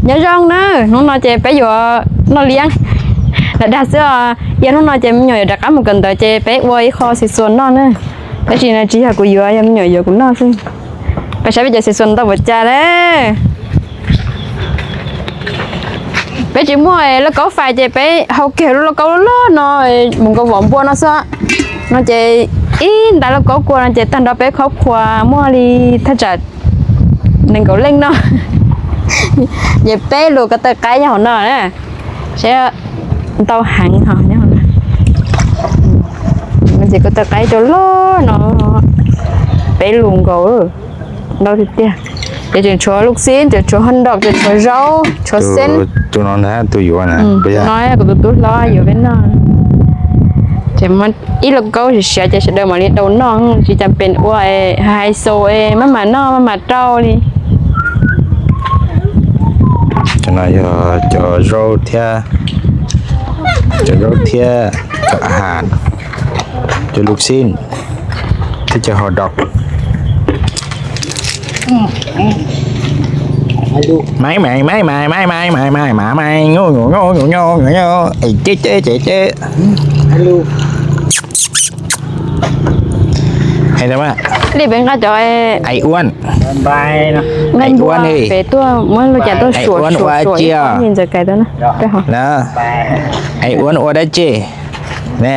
Nyob zoo na, hnub no ces peb yuav noj liab. Lam dag xwb os, yog hnub no ces me nyuam yuav rov qab mus kawm ntawv ces peb ua ib qho xis xuas noj na. Tab sis no tsis yog kuv yuav, yog me nyuam yuav kuv noj xwb. Peb saib peb cov xis xuas ntau npaum cas na. Peb tsis muaj lauj kaub fais ces peb hau kiag lub lauj kaub loj no mus nkaus vov npua no xwb. No ces ib nta lauj kaub kua no ces tag nrho peb khaub khua muaj li thaj tsam nees nkaum leej no. Ces peb lus ko taw qaib nyob hauv no na. Saib ntau heev ho nyob hauv no. Ces ko taw qaib rau loj no peb lus nkaus ntau tiag tiag. Ces tseem tshuav lub xib, tseem tshuav hot dog, tseem tshuav zaub, tshuav xeeb. Tus no ntag tus yuav na. Tus no kuv tus tub hlob yuav peb noj. Ces muaj ib lauj kaub siav siav ces sawv daws mam li daus noj, tsis cas pes ua hais xaus maj mam noj maj mam rau li. Cov no yog cov zaub thiab, cov zaub thiab cov a has, cov lub xib thiab cov hot dog. Maiv maiv maiv maiv maiv maiv maiv maiv maiv, nyo nyo nyo nyo nyo nyo, es ceb ceb ceb ceb. Hais tau mas. Li peb nqa cov ais uab, ais uab, peb tuaj muab lub cas tuaj suam suam suam ib ntxawm kais tau na. Ais uab ua dab tsi ne?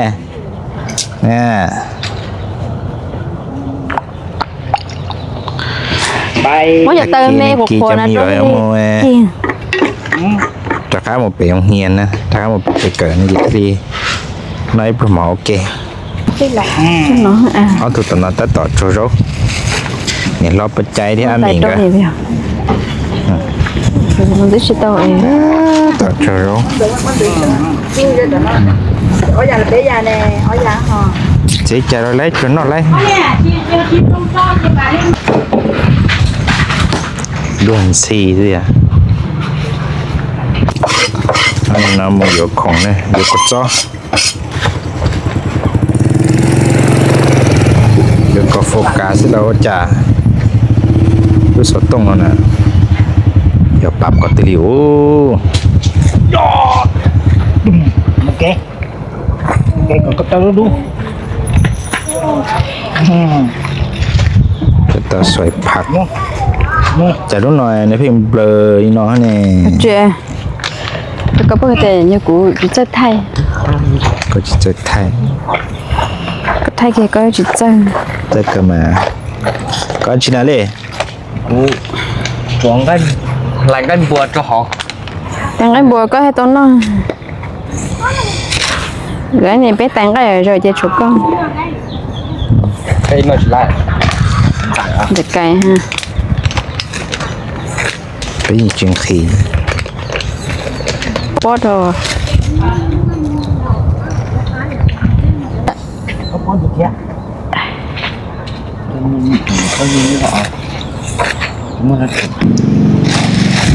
Muab cov taw me qhuav qhuav no rau mus, rov qab mus pem Yoov Hias na, rov qab mus pem kawm no ces thiaj li noj ib pluag mov ua ke. Ob tug tom no tab tom tsaug zaub, niam hlob Paj Cai thiab Ab Mis nkawd tab tom tsaug zaub. Txiv cas rau laib tsuag noj laib. Luag ntxhi tiag. No mus yuav khoom ne, yuav kua txob, yuav kom fo kas xwb los ua cas. Lub xov tooj no na, yog pab kom twg li ub. Tau xuaim phaj. Cas lub no nws pheej nplawg li no ne? Koj paub tias yog kuv tsis txawj thaij. Koj tsis txawj thaij. Koj thaij kiag koj tsis txawj. Txawj kawg mas. Koj tsis na li. Kuv hlais nqaij npua rau hauv. Hlais nqaij npua koj thiaj tau noj. Lawv ne peb tais nqaij zaum ces tshuav koj. Ntawm kais ha. Peb yeej tsis nqhis. Pob rau.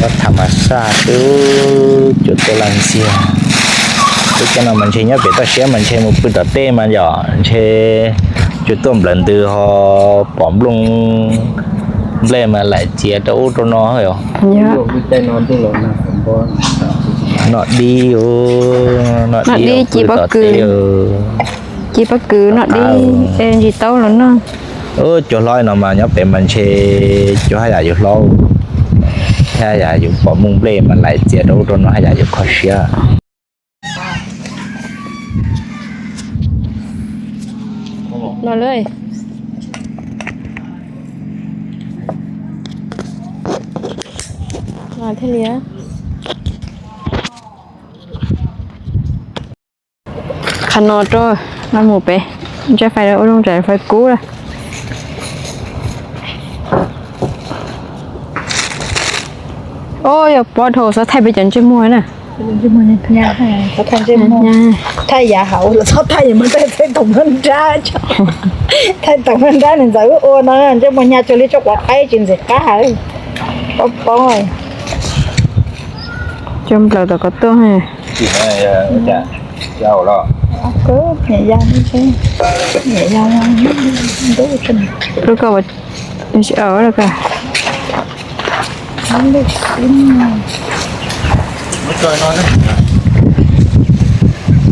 Pob tham mas saj xwb, cua tuaj laj ntxiag. Lub caij no mas ntshe nyob pem toj siab mas ntshe mus pw tom tej mas yom, ntshe cua tuaj nplawm ntws ho pom nplooj nplej mas laim txias rau ub rau no. Noj dib, noj dib ci pob kws, ci pob kws noj dib, ntsis taub los noj. Cua hlob no mas nyob pem mas ntshe cua haj yam yus hlob, haj yam yus pom nplooj nplej mas laim txias rau ub rau no haj yam yus kho siab. Los lawm. Los thiaj li. Qhov no rau, no mus pem, ntsej fais ua zoo ntsej fais kub lawm. Os, yog pob dhau xov thaij peb cov ntsej muag na. Thaij yav hauv los txhob thaij, thaij toom nrab, thaij toom nrab nws ntxawm wb ua no ntsej muag nyab cuag li tsob quav qaib tsis ntxim qab heev. Pob pob. Coj nplaws tom qhov tuaj. Lub ko, lub ko.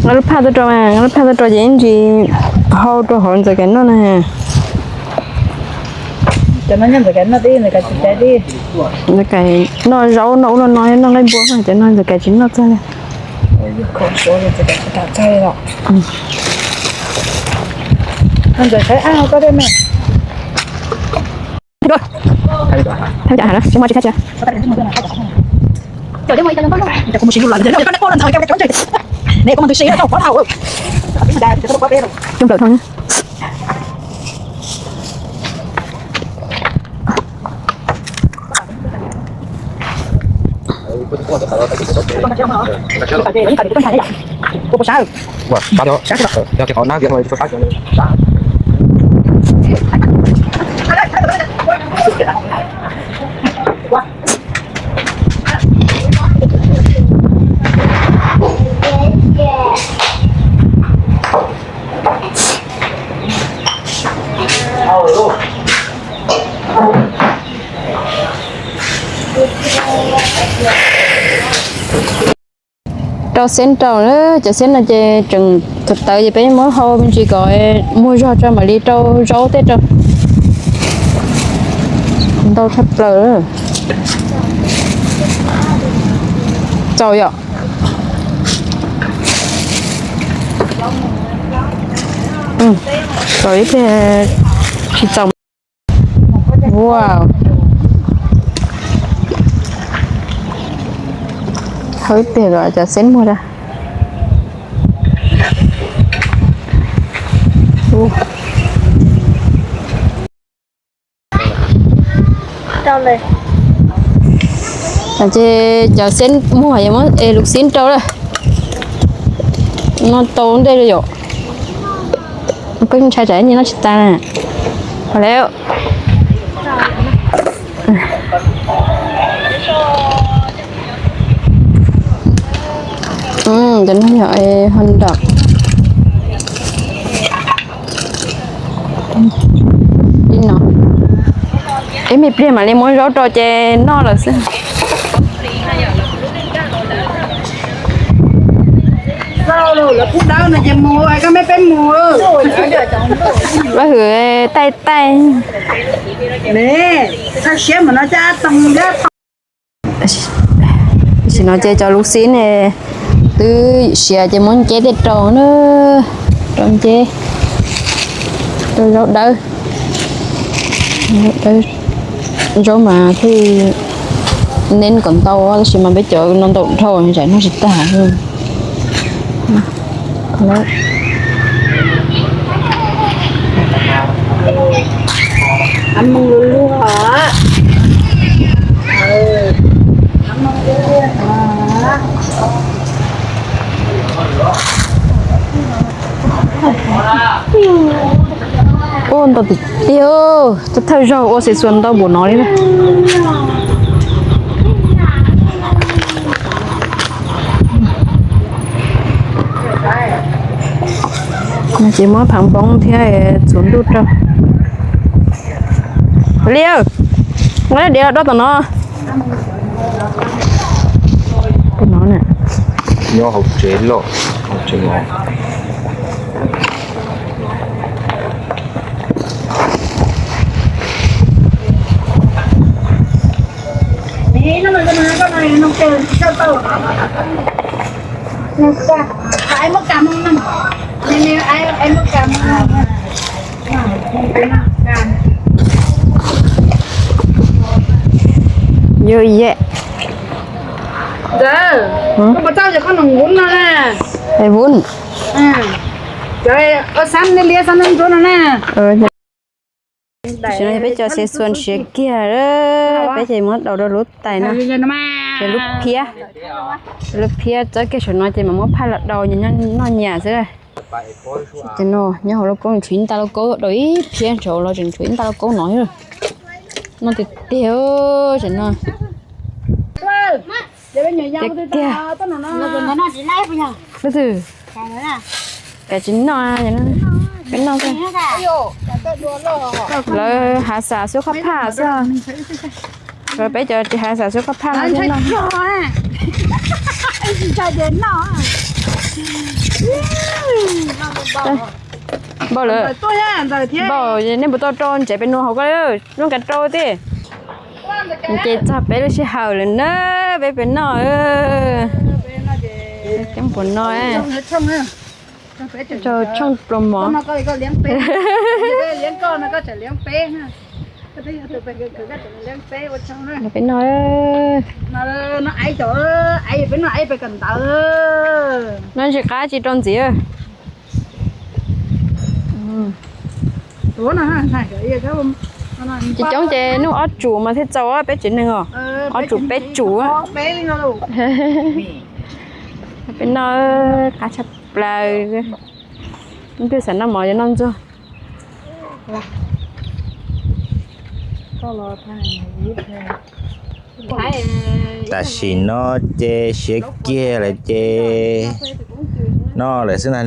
Nqa lub phaj tuaj rau, nqa lub phaj tuaj rau ces ib ntsis hau rau hauv Ntxawm Kais noj na. Ntxawm Kais noj zaub noj ub noj no, noj nqaij npua, cov no Ntxawm Kais tsis noj txog li. Ntxawm saib ab koj tej me. Thawj cas hais na, tsis muaj tsis thab tsia. Coob plaws thau. Rau xeeb rau, cov xeeb no ces tseem tawv tawv ces peb muab hau me ntsis kom muag zog tso mam li rau zaub tej rau. Ntau tshaj plaws. Txaus yom. Txaus ib pliag tsis txaus. Ua, hau ib pliag kom cov xeeb muag rau. Ces cov xeeb muag es muab lus xib rau lawm. No tau ntej li yom. Koj ntshai tsam nyiaj noj tsis tas na. Hos lawm. Cov no yog hot dog. Ib me pliag mam li muab zaub rau ces noj lawm xwb. Pab hwm taij taij. Tam sim no ces cov lus xib ne twb siav ces muab nceb tej rau na, rau nceb, rau zaub dawb. Zaub mas thiaj neb kom ntau tab sis mas peb cov no ntau dhau tsam noj tsis tag. Ua ntau tiag tiag, thawj zaug ua xim xuas ntau npaum no li na. Ces muab phav npoob thiab txhuv ntuj rau. Li, nqa diav los do tom no. Nyob hauv tsev loj, hauv tsev no. Yog yam. Koj puas txawj cov khoom num vun no na? Vun. Cov xab liab xab ntsuab no na. Tam sim no peb cov xim xuas siav kiag, peb ces muab daus rau lub tais no, lub phiab, lub phiab txawb kiag saum no ces mam muab phaj los daus noj nyam xwb. Ces no nyob hauv lauj kaub tshuav ib nta lauj kaub, daus ib phiab ntshav los tseem tshuav ib nta lauj kaub no. Noj tiag tiag, tam no tiag tiag. Lub twg? Kav tsis noj, peb noj xwb. Lawv hav xav xwb qhov phaj xwb. Peb cov tsis hav xav xwb qhov phaj no. Npau lawm. Npau, nej puas tau rau ntsev pem nua hauv ko, zoo kav rau thiab. Ces txog peb lub sij hawm lawm na, peb pem noj. Coob puas no, rau tshooj pluas mov. Peb noj. Noj ntsis qab tsis rau ntxiv. Ces coob ces noj ob tsum mas thiaj txaus peb tsev neeg os. Ob tsum peb tsum. Peb noj qab tshaj plaws. Twb xav noj mov yuav noj ntxuag. Tam sim no ces siav kiag lawm ces noj lawm xwb ntag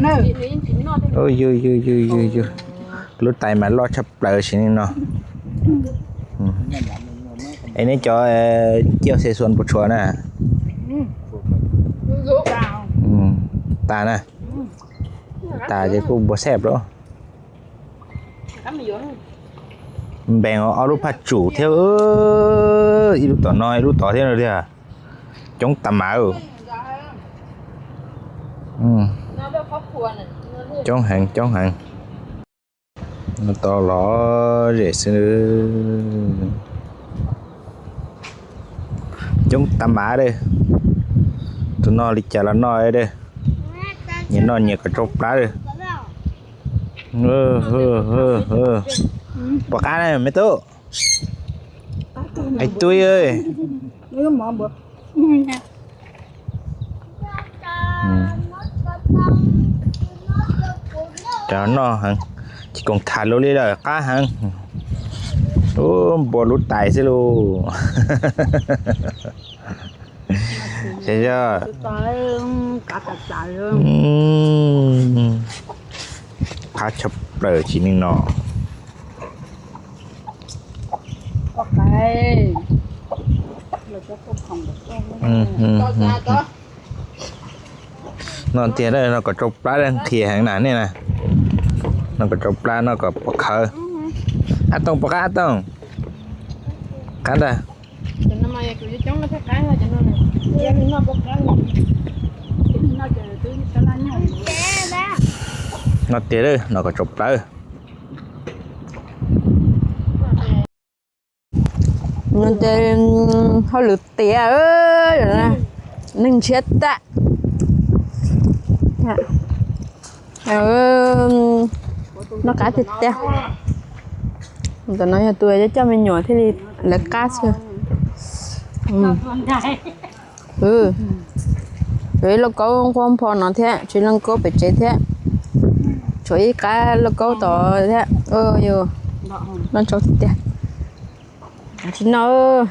na. Yug yug yug yug yug, lub tais mas loj tshaj plaws sim neej no. Es neb cov ciaj xe xuas puas tshuav na? Tas na. Tas ces kuj npua xej lawm. Npees ob lub phaj tsum thiab, ib lub tom no ib lub tod thiab no tiag. Coob tas mas. Coob heev, coob heev. Noj tau lom zem xwb. Coob tas mas li. Tus noj li cas los noj li. Nyias noj nyias kom tsau plab li. Puas qab me tub? Ais tub, cov noj heev, tsis koom tham lus li lawm, qab heev. Ub, npua lub tais xwb lauj. Qab tshaj plaws sim neej no. Noj tiag, noj kom tsau plab, nqhis heev na nej na. Noj kom tsau plab, noj kom puas khawv. Ab Tooj, puas qab Ab Tooj? Qab ntag. Noj tiag, noj kom tsau plab. Ces hauj lwm tiav, neeg ntshiab tag. Noj qab tiag tiag. Ntawm no yog tus coj me nyuam thiaj li lawv qab xwb. Tshuav ib lauj kaub nquag npho no thiab, tshuav ib lauj kaub pem tsev thiab, tshuav ib qab lauj kaub tod thiab. Yus noj tsau tiag tiag. Tsis noj.